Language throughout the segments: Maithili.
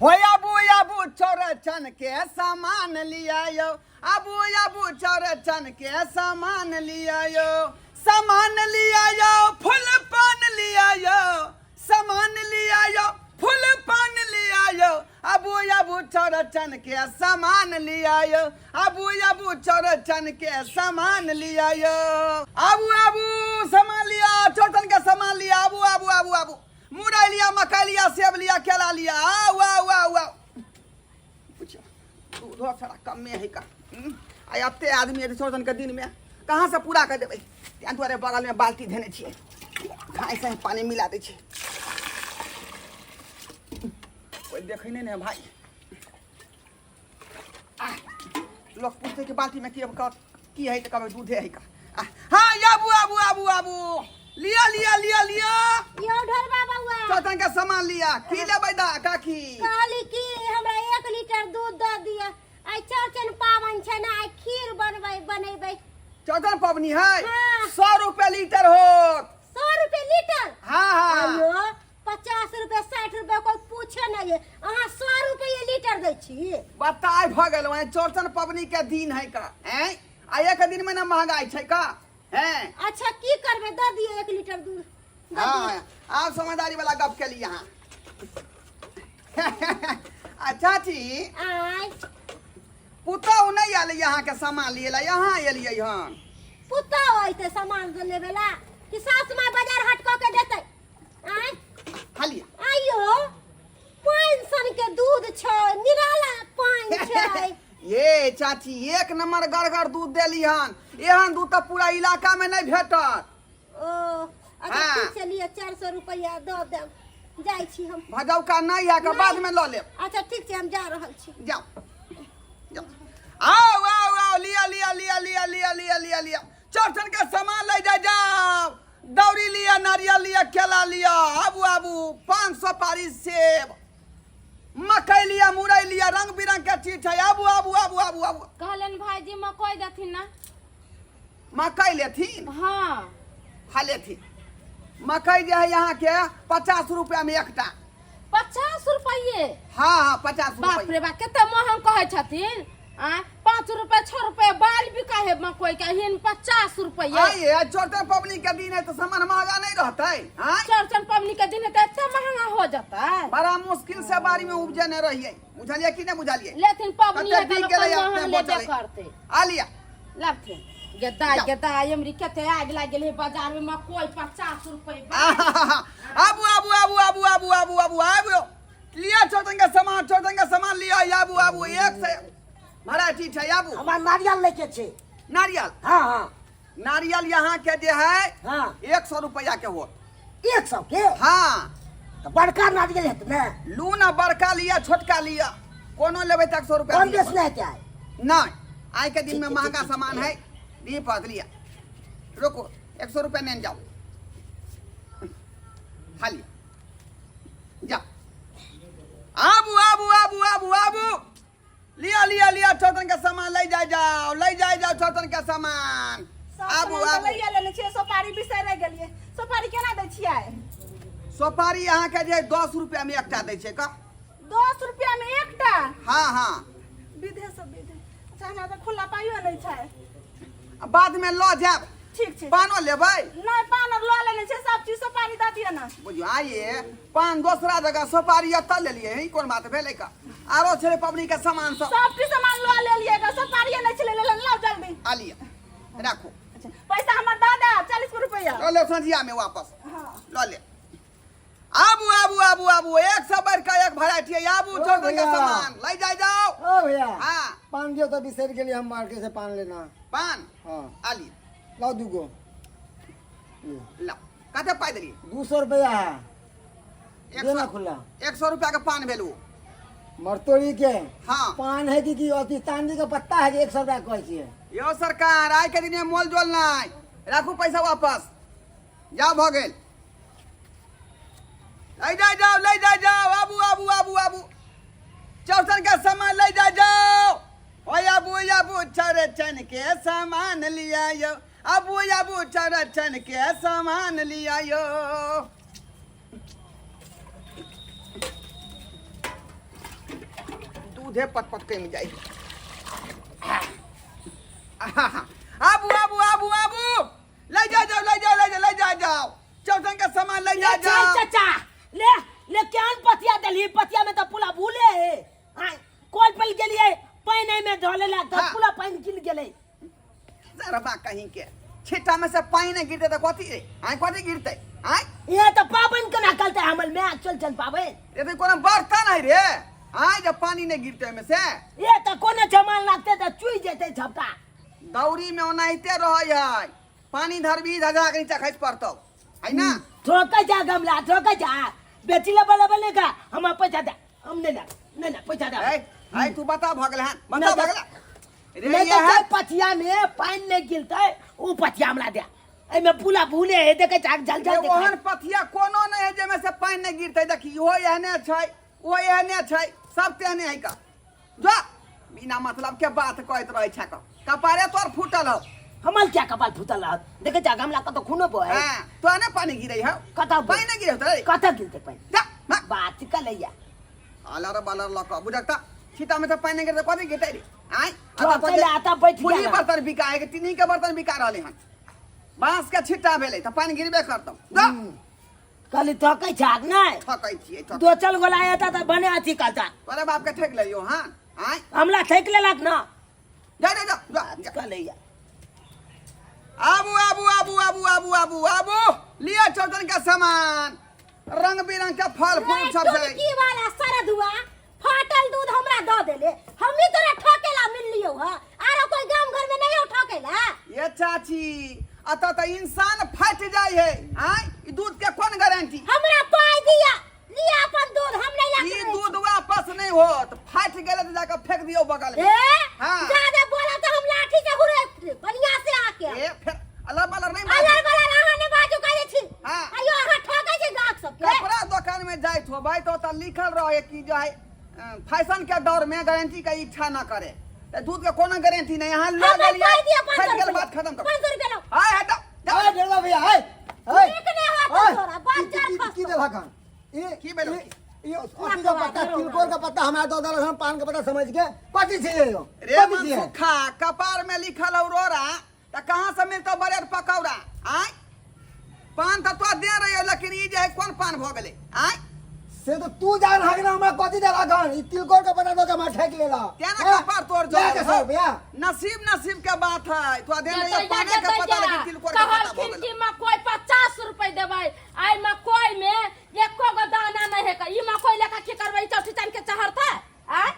हो आबू आबू चौरचन के सामान लिया यो, आबू आबू चौरचन के सामान लिया यो, सामान लिया यो, फूल पान लिया यो, सामान लिया यो, फूल पान लिया यो, आबू आबू चौरचन के सामान लिया यो, आबू आबू चौरचन के सामान लिया यो, आबू आबू सामान लिया, चौरचन के सामान लिया, आबू आबू आबू आबू मुरई लिया, मकई लिया, सेब लिया, केला लिया, आउ आउ आउ आउ। पूछो दूधो सारा कमे है का। आ एते आदमी एते चौरचन के दिन में कहाँ से पूरा कर देबै? तें दुआरे बगल में बाल्टी धेने छियै, खाइ से पानी मिला दै छियै, कोइ देखै नहि ने भाई। आ लोक पूछतै कि बाल्टी में की की है, तऽ कहबै दूधे है का। आ, हाँ आबू आबू आबू आबू, लिया लिया लिया लिया। यो ढोरबा बउआ, चौथन के सामान लिया। की लेबै दा काकी? कहली कि हमरा 1 लीटर दूध दऽ दिअ, आइ चौरचन पाबनि छै ने, आइ खीर बनबै बनेबै। चौथन पबनी है? हाँ। 100 रुपया लीटर होत। 100 रुपए लीटर? हाँ हाँ। आयो 50 रुपए 60 रुपए कोई पूछे नहीं है, अहाँ 100 रुपए लीटर दै छी। बताय भ गेल, वहाँ चौरचन पबनी के दिन है का हैं, आ एक दिन में ना महंगाई छै का हैं। अच्छा की करबै, दऽ दिअ 1 लीटर दूध दऽ हाँ दिअ। आब समझदारी वाला गप केली अहाँ। आ चाची, आय पुतहु नहीं आयल यहाँ के सामान लिए ला, यहाँ एलियै हन। पुतहु अयतै सामान लेबे ला कि सास माय बाजार हाट कऽ के देतै? आय खाली आइयो पानि सन के दूध छै, निराला पानि छै। ये चाची एक नंबर गड़गड़ दूध देली हन, एहन दूध तऽ पूरा इलाका में नहीं भेटत। ओ अच्छा। हाँ। ठीक छै, लिअ 400 रुपैआ दऽ देब, जाइ छी हम। भजौका नहीं है के नहीं। बाद में लऽ लेब। अच्छा ठीक छै, हम जा रहल छी। जाओ जाओ, आओ आओ आओ, लिया लिया लिया लिया लिया लिया लिया लिया, चौरचन के सामान ले जा जाओ, दौरी लिया, नारियल लिया, केला लिया, आबू आबू, 500 पारी सेब, मकई लिया, मुरई लिया, रंग बिरंग के चीज है, आबू आबू आबू आबू आबू। कहलन भाईजी मकई देथिन ना। मकई लेथिन? हाँ। हाँ लेथिन। मकई जे है यहाँ के 50 रुपया में एकटा। 50 रुपये? हाँ हाँ 50 बाप रुपये। रे बाप, कते महंग कहै छथिन। आ 5 रुपये 6 रुपये बाल बिका है मकई के, हिन 50 रुपये। आइए चौरचन पबनी के दिन है तो सामान महंगा नहीं रहता है? हाँ? चौरचन पबनी के दिन है तो इतना महंगा हो जाता है। बड़ा मुश्किल से बाड़ी में उपजे रहिए, बुझलिए कि नहीं बुझलिए? लेकिन पबनी है कते तो बिक गेलै लोक अपने महंग लेबे बचलै। करते। आ लिया। लाबथिन गेदा गेदा, एमरी कते आगि लागि गेलै बाजार में, मकई 50 रुपये। आबू आबू आबू आबू आबू आबू आबू आबू, लिया चौरचन के सामान, चौरचन के सामान लिया, आबू आबू, एक से मराठी छै, आबू। हमरा नारियल लैके छै। नारियल? हाँ हाँ। नारियल यहाँ के जे है हाँ। 100 रुपया के होत। 100 के? हाँ। तो बड़का नारियल हेतै ने? लू ना, बड़का लिया छोटका लिया, कोनो लेबै तऽ 100 रुपया कम दिअ बेस नहि हेतै आइ? नहीं, आइ के दिन में ठीक, महंगा ठीक, सामान ठीक। है। दिए पद लिया, रुको 100 रुपया नेने जाओ, हाँ लिया जाओ। आबू आबू आबू आबू आबू, लिया लिया लिया, चौरचन के सामान ले जाए जाओ, ले जाए जाओ चौरचन के सामान। सब आबू सामान तऽ आबू। लैए लेने छियै, सोपारी बिसरि गेलियै, सोपारी केना दै छियै? सोपारी अहाँ के जे 10 रुपया में एकटा दै छै का। 10 रुपया में एकटा? हाँ हाँ। विधे सब विधे। अच्छा हमरा तऽ खुला पाइयो नहि छै। बाद में लऽ जायब। ठीक छै। पानो लेबै? नहि, पान आर लऽ लेने छियै, सब चीज, सोपारी दऽ दिअ ने। बुझियौ आइए पान दोसरा जगह, सोपारी एतऽ लेलियै, ई कोन बात भेलै का? आरो छलै पबनी के सामान सब। सब चीज सामान लऽ लेलियै ग, सोपारिये नहि छलै लेले, लाउ जल्दी। आ लिअ राखू। अच्छा पैसा हमर दऽ दे, 40 रुपया। लऽ लेब संझिया में वापस। हाँ। लऽ ले। आबू आबू आबू आबू, एक से बढ़ के एक वैरायटी है, आबू ओ चौरचन के भैया। सामान ले जाए जाओ। ओ भैया। हाँ। पान दियो तो बिसरि गेलियै हम, मार्केट से पान लेना। पान? हाँ। आ लिअ। लाओ दूगो। लाओ। कते पाइ देलियै? 200 रुपया है। एक देना सौ खुला। 100 रुपया के पान भेल उ। मरतोड़ी के। हाँ। पान है कि अथी चांदी के पत्ता है कि 100 रुपया कहै छियै? यो सरकार आइ के दिन में मोल जोल नहीं, राखू पैसा वापस, जाओ भ गेल। ले जाए जाओ, ले जाए जाओ, आबू आबू आबू आबू, चौरचन के सामान ले जाए जाओ। ओ आबू आबू चौरचन के सामान लिया यो, आबू आबू चौरचन के सामान लिया यो। दूधे पट पट कमि जाइ। आबू आबू आबू आबू, ले जा जाओ, ले जा, ले जा, ले जा जाओ, चौथन के सामान ले जा चल जाओ। चाचा, ले ले केहन पतिया देली, पतिया में तो पूरा भूले है। हाँ, कल पल गेलिए पानी में ढले ला तो हाँ। पूरा पानी गिर गेले। जरबा कहीं के छिट्टा में से पानी नहीं गिरते तो कथी रे? आय कथी गिरते? आय यहाँ तो पावन केना करते हमल में, चल चल पावन। ये तो कोनो बर्तन है रे, आय जब पानी नहीं गिरते में से। ये तो कोनो जमान लागते तो चुई जेते झपटा। दौरी में ओनाहिते रहै है, पानी धरबी धजा के नीचा खसि पड़तौ है ना। ठोका जा गमला, ठोका जा, बेची ला बला बले का हम पैसा दे, हम नहीं ना नहीं ना पैसा दे। ए आय तू बता भऽ गेल हन, बता नहीं भऽ गेल रे। नहीं ये तो है जे पतिया में पानी नहीं गिरते वो पतिया हमरा दे, एमे पूरा भूले है देखे चाक जल जल रे, देखे। ओहन पथिया कोनो नहीं है जेमे से पानी नहीं गिरते। देखी इहो एहने छै, ओ एहने छै, सब तेहने है का। जा बिना मतलब के बात कहैत रहै छै का, कपारे तोर फूटल हौ। हमर क्या कपाल फूटल रहत, देखे जा गमला कत खूनो बहे। हां, तो ने पानी गिरै हौ। कतऽ पानी नहीं गिरै हौ तोरे? कतऽ गिरते पानी? जा, भाग। बात कलैया। अलर बलर लऽ कऽ बुझक तऽ छिट्टा में से पानी नहीं गिरते कथी गिरते रे? आँय? तो पहिले आता बैठ फुली गेल। बर्तन बिका है कि टिन्ही के बर्तन बिका रहले हन, बांस के छिट्टा भेलै तऽ पानि गिरबे करतौ। जा। कहली थकै छाक नहि? ठकै छियै, ठकै। दो चल गोला एता तऽ बने अथी करता। तोरे बाप के ठकि लेलियौ हन? आँय? हमरा ठकि लेलक ना। जा, जा, जा, जा, जा। कलैया। आबू आबू आबू आबू आबू आबू आबू, लिअ चौचन के सामान, रंग बिरंग के फल फूल सब छै। की वाला सरधुआ फाटल दूध हमरा दऽ देले, हमही तोरा ठकेला मिललियौ ह, आरो कोई गाम घर में नहीं ठकेला। ये चाची, अतः तऽ इंसान फाटि जाइ है। आँय, ई दूध के कोन गारंटी? हमरा पाइ दिया, लिया अपन दूध, हम नहीं ई लाके। दूध वापस नहीं होत, फाटि गेलै तऽ जाके फेंक दियौ बगल में। ए, हाँ। ज्यादा बोला तो हम लाठी से हुरे बढ़िया से आके। ए फिर अलग बलर नहीं बाजू। अलर बलर अहाँ नहीं बाजू कहै छी। हाँ। आयो अहाँ ठकै छी गाहक सबके। कपड़ा दुकान में जाइत होबै तऽ ओतऽ लिखल रहे कि जो है फैशन के दौर में गारंटी के इच्छा न करे, तऽ दूध के कोनो गारंटी नहीं। अहाँ लऽ हमरा गेलियै, पाइ दिअ, पाँच फाटि सौ गेल, रुपैआ। बात खत्म करू। 500 रुपैआ लाउ। आय हटाउ, जाउ। आय ढेरवा भैया, आय, आय। नीक नहि होत आय। तोरा, बात ई- ई- जार की खसतौ। देलहक हन? ई- की भेलौ? ई- ई अथी के पत्ता, तिलकोर के पत्ता हमरा दऽ देलक हन, पान के पत्ता समझ के। कथी छियै यौ? रे कथी छियै? मनसुखा, कपार में लिखल हौ रोड़ा, तऽ कहाँ से मिलतौ ब्रेड पकौड़ा? आय पान तऽ तो दे रही हो, लेकिन ई जे है कोन पान भऽ गेलै? आय से तो तू जान हक ना हमरा कथी देलक हन? ई तिलकोर के पत्ता दऽ के हमरा ठकि लेलक। तेना हाँ? कपार तोड़ लए के जरल सौ हौ। रुपया। नसीब नसीब के बात है, तो दे रही हो पाने के पत्ता, लेकिन तिलकोर के पत्ता भऽ कहलखिन गेलै। कि मकई 50 रुपए देबै, आइ मकई में एको गो दाना नहीं है, ई मकई लेकर की करबै? चौठी चान के चढ़तै? आय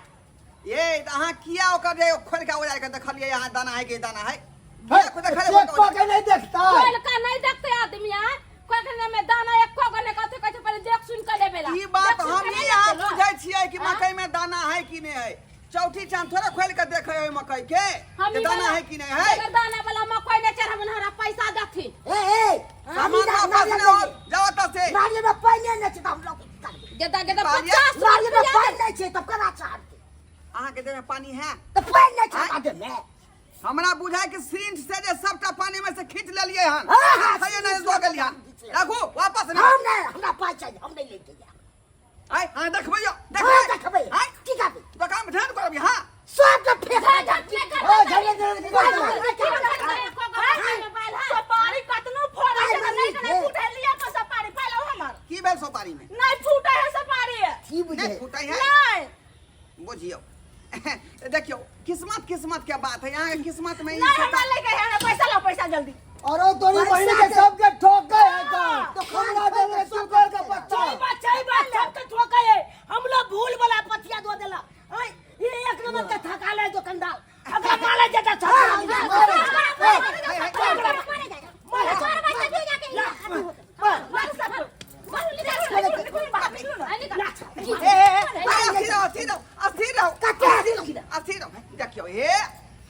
ये तऽ अहाँ किया ओकर जे खोलि के ओजार के देखलियै अहाँ दाना है कि दाना है? हे, किया देखलियै चेक ओकर? कऽ के नहीं देखता। खोल के नहीं देखते आदमी, आय खोल के में दाना एको गो नहीं, कथी कहै छै पहिले देख सुन के लेबे ला। ई बात देख सुन हम के ही नहीं अहाँ लेते लोग। बुझै छियै कि आँय? मकई में दाना है कि नहीं है। चौठी चांद थोड़े खोलि के देखै है मकई के हम जे ई दाना वाला- है कि नहीं है। जेकर दाना वाला मकई नहीं चढ़ाबन, हमरा पैसा देथिन। ए ए, सामान नारियल वापस नारियल नहीं होत, जाओ ओतऽ से। नारियल में पानि नहि छै तऽ हम लोग की करबै? गेदा गेदा कहलियै? 50 नारियल में रुपया पानि नहि छै तब केना चढ़तै? अहाँके देह में पानी है? तऽ पानि नहि छै हमरा देह में। हमरा बुझाय कि सिरिंज से जे सबटा पानी में से खींच लेलियै हन। हाँ, हाँ, सही नहीं सिरिंज दऽ गेलियै हन। खींच लेलियै। राखू वापस नहीं। हम नहि, हमरा पाइ चाही, हम नहि लैके जायब। आय, हाँ, देखबै यौ, हाँ, देखबै। देखबै। आय, की करबै? दोकान में ध्यान करबै, हाँ। सबके फेंक देबै। ओए, झगड़ा झगड़ा की करतै? सुपारी कतनो फोड़ै छै तऽ नहि नहि फूटै, लिअ तऽ सुपारी पाइ लाउ हमर। की भेल सुपारी में? नहि फूटै है सुपारी। की बुझै? नहि फूटै है? नहि। बुझियौ, देखियौ, किस्मत किस्मत के बात है, यहाँ के किस्मत में ई नहि सबटा हमरा लैके है, हमरा पैसा लाउ, पैसा जल्दी। अरे तोरी बहिन के सबके ठोक गए है का? हमरा दे दे तिलकोर के पत्ता। सही बात, सही बात, सबके ठोकै है। हम लोग भूल वाला पतिया दो देला। आय, ये एक नंबर के थका ले दुकानदार। अगर माले जेता छका। ए, ए, ए, अस्थिर रहो, अस्थिर रहो, अस्थिर रहो, अस्थिर रहो। देखियौ, हे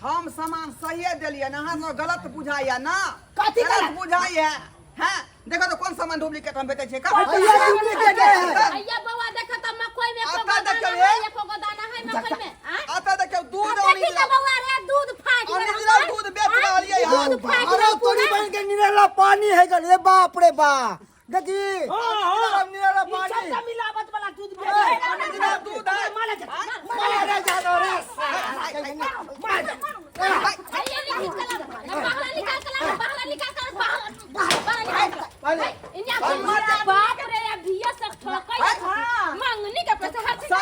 हम सामान सहिए देलियै ना, अहाँ सब गलत बुझाइया ना। कथी गलत गलत? बुझाइया हैं? देखो तो कौन सामान डुप्लीकेट हम बेचै छियै का? भैया डुप्लीकेट है। अइया बौआ, देखा तऽ मकई में एको आता गो दाना देखियौ, है, हे। एको गो दाना है मकई में, आँय? आता देखियौ दूध देखी ओरिजिनल तऽ बौआ रे, दूध फाटि गेल ओरिजिनल हमर। दूध बेच रहलियै हन। दूध फाटि अरे गेल तोरी पूरा। बहिन के निरला पानी है गल, ए बाप रे बा, देखी हाँ, हाँ। निरला ई पानी। सबटा मिलावट वाला दूध बेचै। ओरिजिनल दूध है। माले जेता। मारे जा।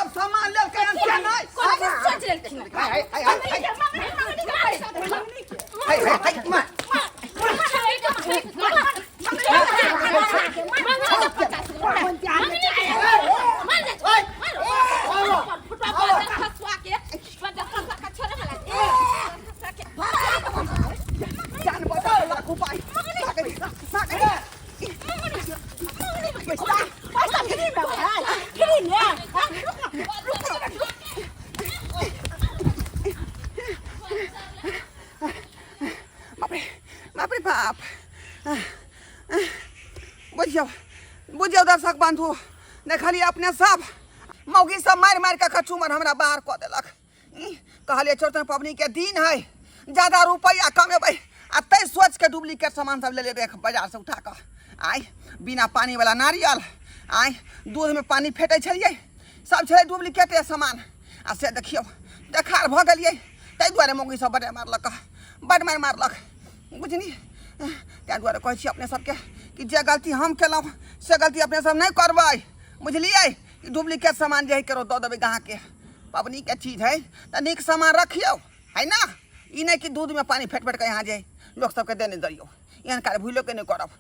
सब सामान लेलकै हन से नहि। कोन चीज सोच लेलखिन? हाय हाय हाय हाय हाय हाय हाय मार। जान बचाओ लाख उपाय सागरी सागरी। पैसा फ्री में है, फ्री में। बाप रे बाप रे बाप। बुझियौ बुझियौ दर्शक बंधु, देखलियै अपने सब मौगी सब मारि मारि कऽ कचूमर हमरा बाहर कऽ देलक। ई, कहलियै चौरचन पबनी के दिन है, ज्यादा रुपैआ कमेबै आ तै सोच के डुप्लीकेट सामान सब लेले रहे बाजार से उठा कऽ। आइ बिना पानी वाला नारियल, आइ दूध में पानी फेटै छलियै, सब छलै डुप्लीकेटे सामान। आ से देखियौ देखार भऽ गेलियै, ताहि दुआरे मौगी सब बड्ड मारलक, बड्ड मारि मारलक बुझनी। ताहि दुआरे कहै छी अपने सबके कि जे गलती हम केलहुँ से गलती अपने सब नहि करबै, बुझलियै? डुप्लीकेट सामान जे है केकरो दऽ देबै ग्राहकके। पबनीके चीज है तऽ नीक सामान रखियौ है ना, ई नहि कि दूधमे पानि फेट फेट कऽ यहाँ जे लोक सबके देने दैयौ। एहन कार्य भूलो के नहि करब।